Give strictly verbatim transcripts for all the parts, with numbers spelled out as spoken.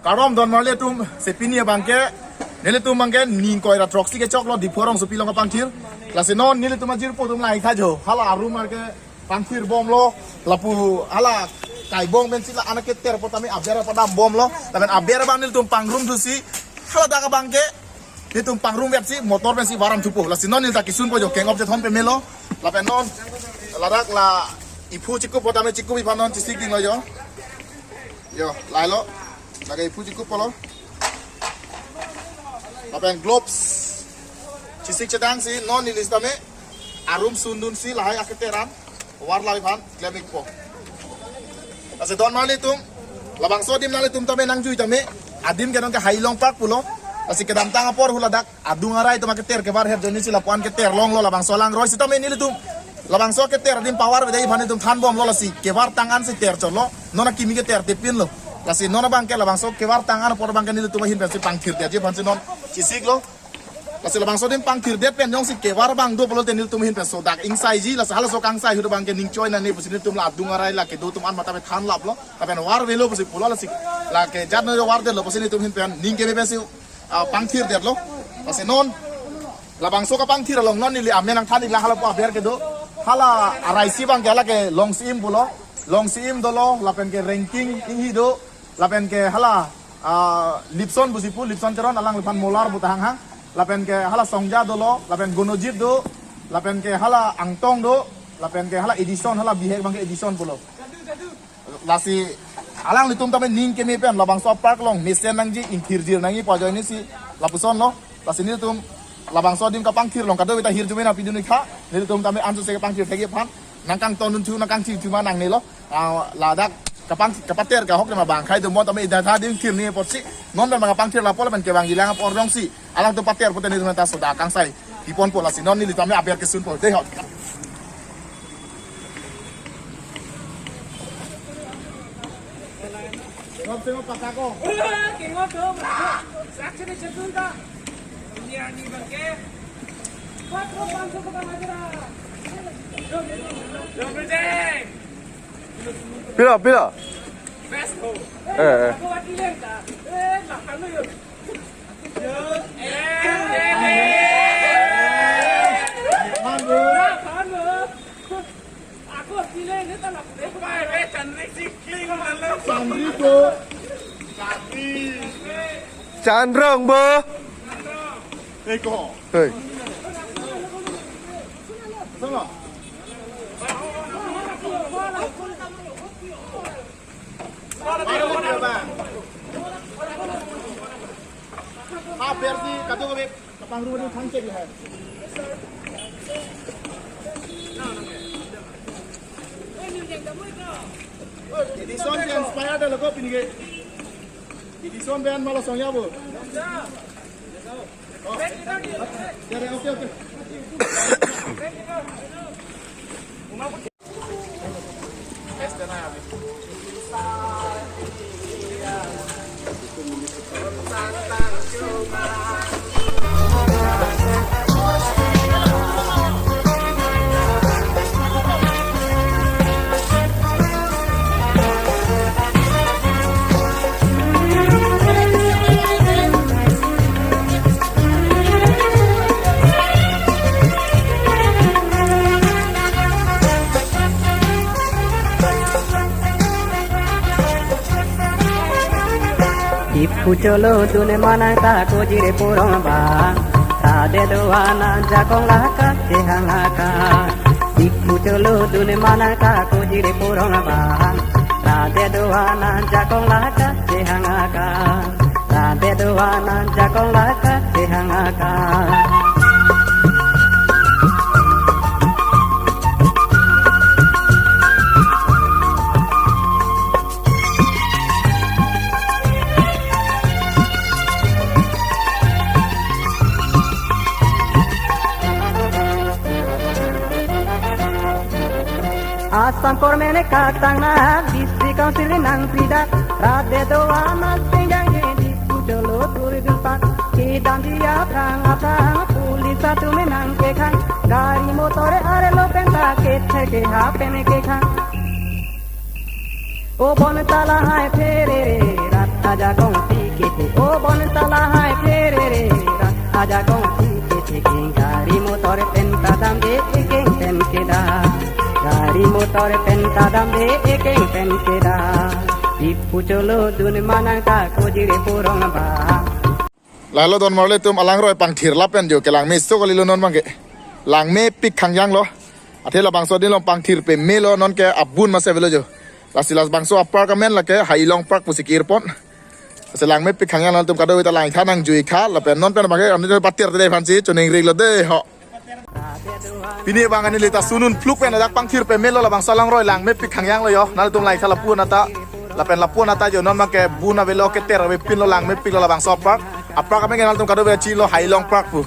Kardom don marli atum, si pini abangke, nelitum abangke ning ingkoi ra throksi kechoklo Diphu arongsopi along kapangthir. Lasi non nelitum ajirpo atum lahai tha jo, hala arum abangke pangthir bomlo, lapu hala kaibong pensi la anak keter apot tame aber padam bomlo, lapen aber abang nelitum pangrum thusi, haladak abangke nelitum pangrum vetsi motor pensi varam thupo. Lasi non nelitum ta kisunpo jo, kengop chethon pemelo. Lapen non ladak la iphu chikup apot tame chikup iphan non chesik dinglo jo. Jo, lahelo. Lake iphu chikuppo lo. Lapen gloves chesik chedangsi non neli sitame arum sundunsi lahai aketer an varla iphan klem-ikpo. Lasi don marli atum, labangso adim nanglitum tame nangjui tame, adim ke nonke Hailong Park pulo. Lasi kedamtang apor huladak adung arai atum aketer kevar her jonisi lapu-an keter longlo, labangso alangroi sitame nelitum labangso keter adim pavarvede aphan nelitum than bomlo, lasi kevartang ansi ter chotlo, non akimi keter tepinlo. Lasi non abangke labangso kevartang an apor abangke nelitum ahin pensi pangthirdet ji aphansi non chesiklo. Lasi labangso adim pangthirdet pen jongsi kevar abang do pulote nelitum ahin pen sodak ingsaiji, lasi halaso kangsai ahut abangke ning choi nangne pusi nelitum la adung arai la kedo atum an matha pen thanlaplo. Lapen varvelo pusi pulo, lasi lake jat no vardetlo pusi nelitum ahin pen ning keme pensi ah, pangthirdetlo. Lasi non labangso kapangthir along non neli amen nangthan-iklang, halapu aber kedo. Hala araisi abangke hala ke Longsi-im pulo. Longsi-im dolo, lapen ke Rengking Inghi do, lapen ke hala, ah, Lipson pusi pu, Lipson Teron, alangliphan Molar pu ta hanghang. Lapen ke hala Songja dolo, lapen Gonojit do, lapen ke hala Angtong do, lapen ke hala Edison, hala bihek abangke Edison pulo. Lasi alanglitum tame ning keme pen labangso park along mesen nangji, ingthirjir nangji pu ajoinesi lapusonlo. Lasi nelitum labangso adim kapangthir along kadokave ta hirjume nangpidun-ik tha. Nelitum tame ansose kapangthir thekji aphan nangkangtondun thu, nangkangthir thu ma nangnelo. Ah, ladak kapang kapater ke ahok tema bang khai do mo tame ida tha adim thirne apotsi non pen ma kapangthir lapu lapen kevangjilang apor jongsi alangtum pater pote nelitum ta sodak kangsai piponpo. Lasi non neli tame aber kesunpo dei hot. Pira, pira? Eh, eh. Chandri do. Chandrong bo. Eko. Hei. Sama. Abersi kadokave kapangrum adim than chek lahai. Edison ke inspire dalo ko pini ke. Edison pen ma la Songja bo. Oh. Ya, ya, oke, oke. Diphu cholo dune manang ta kojire purong ba. Rade do-an an jakong laka kehang aka. Diphu cholo dune manang ta kojire purong ba. Rade do-an an jakong laka kehang aka. Rade do-an an jakong laka kehang aka. Assam Korme ne kaktang na, District Council nangpridak, rade do-an an senggang ye Diphu cholo turi dulpak, kedam dia prang apang, police atum nangkekhang, gari motor arlo pen ta kethe keha pen kekhang. O bon ta lahai pherere, rat ajakong si O bon tala hai phere re ra, aja kong si ke si king, gari motor pen ta dam de ekeng pen ke da. Gari motor pen ta dam de ekeng pen ke da. Ipu cholo dun manang ta ko jire purong ba. Lahelo don marli atum, alangroi pangthir lapen jo kelang meso kalilo non abangke. Lang mepik khangjang lo. Athe labangso adim along pangthir pemelo, non ke abun masi avelo jo. Lasi labangso apark amen lake Hailong Park pusi kirpon. Lasi lang mepik khangjang lo, nangtum kadokave ta langtha nangjuitha lapen non pen abangke ani patir te aphansi choningri lo de ho. Pini abang ani lita sunun phluk pen ladak pangthir pemelo, labangso alangroi lang mepik khangjang lo jo. Nangtum langtha lapu anat ta. Lapen lapu anat ta jo non abangke bun avelo, keter avepin lo, lang mepik lo labangso apark. Apark amen nangtum kadokave chilo Hailong Park pu.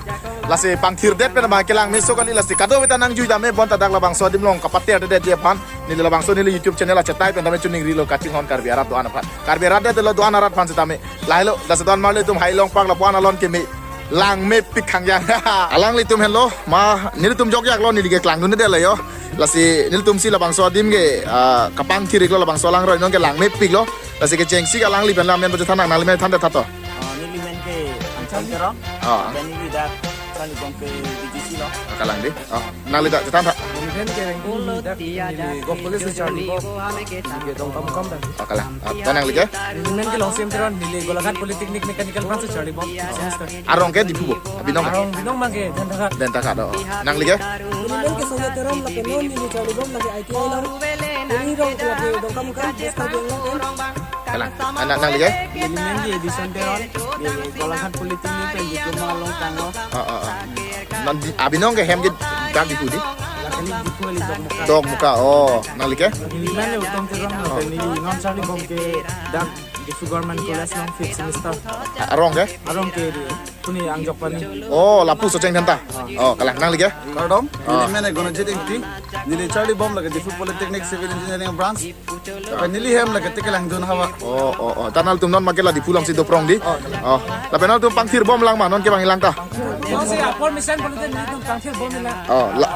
Lasi pangthir det pen abangke lang meso kali, lasi kadokave ta nangjui dam me bon ta dak labangso adim along kapatir det ji aphan. Neli labangso neli YouTube channel achetai pen tame choningri lo kachinghon Karbi arat do-an aphan. Karbi arat det lo, do-an arat aphan setame. Lahelo, lasi don marli atum, Hailong Park lapu-an alon keme. Lang mepik khangjang. Alanglitum henlo, ma nelitum jokjak lo, neli ke klangdun det lo jo. Lasi nelitum si labangso adim ke, ah, kapangthir ik lo labangso alangroi, non ke lang mepik lo. Lasi kechengsi alangli pen la amen bo chethan nang, nangli men than det tha to. Ah, neli men ke Angchal Teron. Ah. Lapen neli dak Charlibom ke B G C lo. Ah, kalang di. Ah, nangli ta chethan tha. Neli men ke Rengkung, neli dak neli Govt College Charlibom. Neli ke Dongkamukam dak. Ah, kalang. Ah, ta nangli ke? Neli men ke Longsem Teron, neli Golaghat Polytechnic Mechanical Branch Charlibom. Semester. Arong ke Diphu bo? Abinong ke? Arong binong abangke Dentaghat. Dentaghat, oh. Nangli ke? Neli men ke Songya Teron, lapen non neli Charlibom lake I T I lo. Neli rong ke lake Dongkamukam, West Karbi Anglong pen. Kalang. Anak nangli ke? Neli men ke Edison Teron, neli Golaghat Polytechnic pen diploma along tanglo. Oh, oh, oh. Non di, abinong ke hem ke dak Diphu di? Lake Diphu kali, Dokmoka. Dokmoka, oh. Nangli ke? Neli men ke Uttom Teron, lapen neli non Charlibom ke dak Diphu Government College along fifth semester. Arong ke? Arong ke di, puni Angjokpani. Oh, lapu Socheng Dhenta. Oh, kalang, nangli ke? Kardom, Ah. neli men ke Gonojit Ingti, neli Charlibom lake Diphu Polytechnic Civil Engineering Branch. Lapen neli hem lake Tekelangjun hawa. Oh, oh, oh. Ta nangtum non abangke la Diphu alongsi doprong di? Oh. Oh. Lapen nangtum pangthir bomlang ma, non ke bang ilang ta? Masi apor mesen pulote nelitum pangthir bomlang. Oh, la,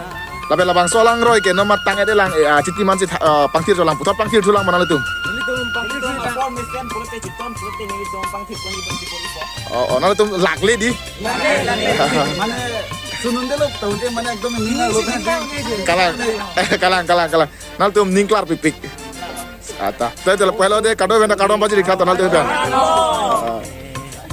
lapen labangso alangroi ke non matang ede lang, eh, ah, chiti mansi tha-, ah, pangthir cholang, puthot pangthir thulang ma nangtum? Nelitum pangthir thulang. Apor mesen pulote chiton pulote nelitum pangthir pon di pon di pon di pon. Oh, oh, nangtum lakle di? Mane sunun det lo, tahu dia mane ekdom ini lo. Kalang, kalang, kalang, kalang. Nangtum ning klarpikpik. Ata. Te te la pehlo de kadokave ta kardom pajir ik tha to nangtum pen.